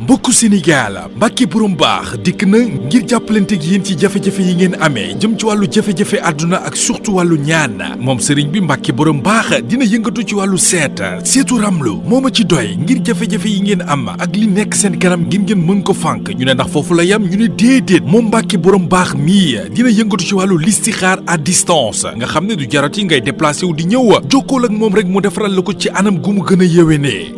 mbokku Sénégal Mbacke borom baax dikk na ngir jàppalanteeg yéen ci jafe-jafe yi ngeen amee jëm ci wàllu jafe-jafe àdduna ak surtout wàllu ñaan moom sëriñ bi Mbacke borom baax dina yëngatu ci wàllu seetu ramlu moo ma ci doy ngir jafe-jafe yi ngeen am ak li nekk seen kanam ngir ngeen mën ko fànk ñu ne ndax foofu la yam ñu ne déedéet moom Mbacke borom baax mii dina yëngatu ci wàllu listixaar à distance nga xam ne du jarati ngay déplacé wu di ñëw jokkool ak moom rek mu defaral la ko ci anam gu mu gën a yéwénee.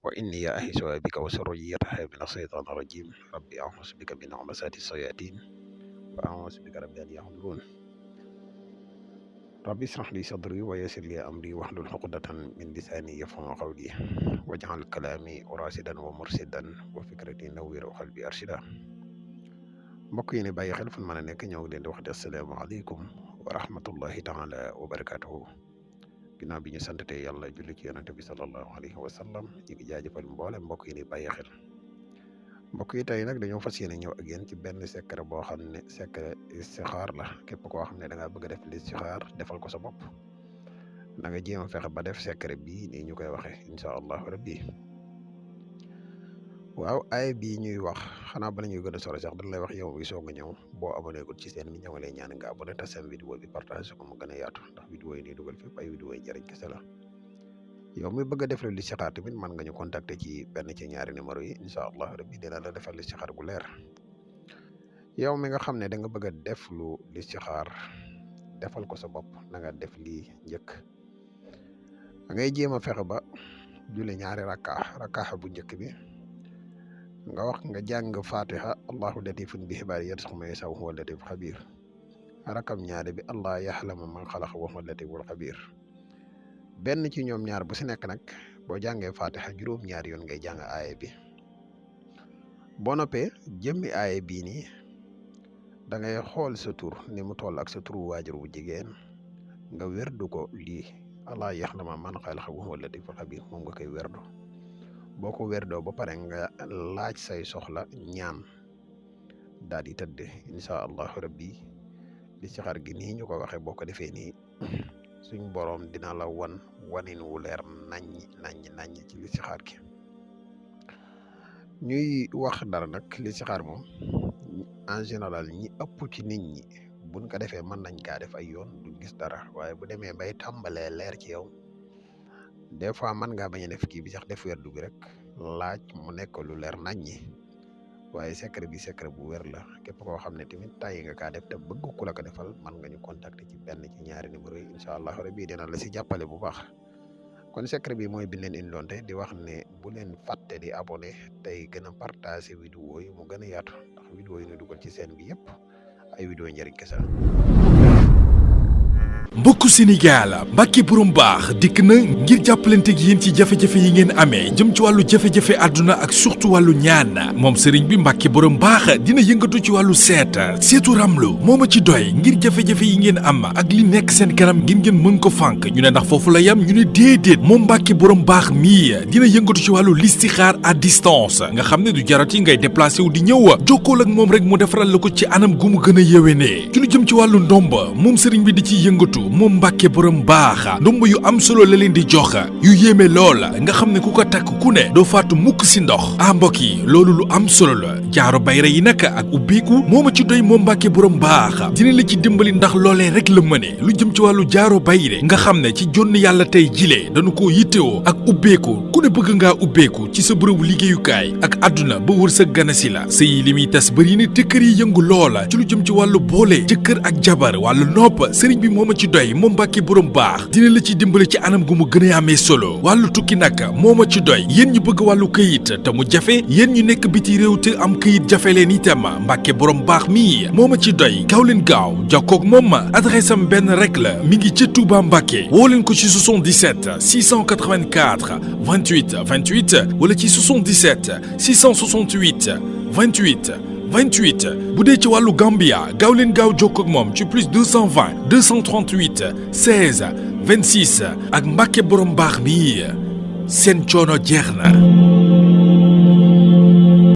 وإني أعيذها بك وذريتها من الشيطان الرجيم ربي أعوذ بك من همزات الشياطين وأعوذ بك ربي أن يحضرون ربي اشرح لي صدري ويسر لي أمري واحلل عقدة من لساني يفقهوا قولي واجعل كلامي راشدا ومرشدا وفكرتي نوير وقلبي أرشدا mbokk yi ne bàyyi xel fu mën a nekk ñëw leen di wax asalaamaaleykum wa rahmatullahi taala wa barakatuhu ginnaaw bi ñu santatee yàlla julli ci yonente bi sallallahu alayhi wa sallam ñu ngi jaajëfal mboole mbokk yi ni bàyyi xel mbokk yi tey nag dañoo fas yéene ñëw ak yéen ci benn secret boo xam ne secret istixaar la képp koo xam ne da ngaa bëgg a def listixaar defal ko sa bopp na nga jéem a fexe ba def secret bii nii ñu koy waxee incha allahu rabbi waaw ay bii ñuy wax xanaa bala ñuy gën a sore sax dañ lay wax yow bi soog a ñëw boo abonné gul ci seen bi ñëw lay ñaan nga abonné te seen vidéo bi partage ko mu gën a yaatu ndax vidéo yi nii dugal fépp ay vidéo yi jëriñ kese la yow mi bëgg a def lu listixaar tamit mën nga ñu contacter ci benn ci ñaari numéro yi incha allah rabbi dina la defal listixaar gu leer yow mi nga xam ne da nga bëgg a def lu listixaar defal ko sa bopp na nga def lii njëkk da ngay jéem a fexe ba julli ñaari rakkaa bu njëkk bi nga wax nga jàng fatiha allahu latifun bi xibaari yarzuqu man yashaa wa huwa latiful xabir rakam ñaari bi allah yaxlamu man xalaqa wa huwa latiful xabir benn ci ñoom ñaar bu si nekk nag boo jàngee fatiha juróom-ñaari yoon ngay jàng aaya bi boo noppee jëmmi aaya bii nii da ngay xool sa tur ni mu toll ak sa turu waajur bu jigéen nga werdu ko lii allah yaxlamu man xalaqa wa huwa latiful xabir moom nga koy werdu boo ko werdoo ba pare nga laaj say soxla ñaan daal di tëdd incha allahu rabbi listixaar gi nii ñu ko waxee boo ko defee nii suñ boroom dina la wanin wu leer naññ ci listixaar gi ñuy wax dara nag listixaar moom en général ñi ëpp ci nit ñi buñ ko defee mën nañ kaa def ay yoon du gis dara waaye bu demee bay tàmbalee leer ci yow des fois mën ngaa bañ a def kii bi sax def werdu bi rek laaj mu nekk lu leer naññi waaye secret bi secret bu wér la képp koo xam ne tamit tàyyi nga kaa def te bëgg ku la ko defal mën nga ñu contacter ci benn ci ñaari numéro yi incha allah rabbi dina la si jàppale bu baax kon secret bi mooy bi leen indiloon te di wax ne bu leen fàtte di abonné tey gën a partager vidéo yi mu gën a yaatu ndax vidéo yi ñu dugal ci seen bi yëpp ay vidéo njëriñ kese la. mbokku Sénégal Mbacke borom baax dikk na ngir jàppalanteeg yéen ci jafe-jafe yi ngeen amee jëm ci wàllu jafe-jafe àdduna ak surtout wàllu ñaan moom sëriñ bi Mbacke borom baax dina yëngatu ci wàllu seetu ramlu moo ma ci doy ngir jafe-jafe yi ngeen am ak li nekk seen kanam ngir ngeen mën ko fànk ñu ne ndax foofu la yam ñu ne déedéet moom Mbacke borom baax mii dina yëngatu ci wàllu listixaar à distance nga xam ne du jarati ngay déplacé wu di ñëw jokkool ak moom rek mu defaral la ko ci anam gu mu gën a yéwénee ci lu jëm ci wàllu ndomba moom sëriñ bi di ciy yëngatu moom Mbacke borom baax ndomb yu am solo la leen di jox yu yéeme lool nga xam ne ku ko takk ku ne doo faatu mukk si ndox mbokk yi loolu lu am solo la jaaro bayra yi nag ak ubbeeku moo ma ci doy moom Mbacke borom baax dina la ci dimbali ndax loolee rek la mëne lu jëm ci wàllu jaaro bayre nga xam ne ci jonn yàlla tey jilee dañu koo yittewoo ak ubbeeku ku ne bëgg ngaa ubbeeku ci sa bërëbu liggéeyukaay ak àdduna ba wër sa ganasi la sëy li muy tas bëri ne te kër yi yëngu loola ci lu jëm ci wàllu boole jëkkër ak jabar wàllu nopp sëriñ bi moo ma ci doy moom Mbacke borom baax dina la ci dimbali ci anam gu mu gën a amee solo wàllu tukki nag moo ma ci doy yéen ñu bëgg wàllu këyit te mu jafe yéen ñu nekk biti réew te am këyit jafe leen itam Mbacke borom baax mii moo ma ci doy gaaw leen gaaw jokkoog moom adresse am benn rek la mi ngi ca Touba Mbacke woo leen ko ci 77 684 28 28 wala ci 77 668 28 28 bu dee ci wàllu Gambia gaaw leen gaaw jokkoo ak moom ci plus 220 238 16 26 ak Mbacke borom baax mi seen coono jeex na.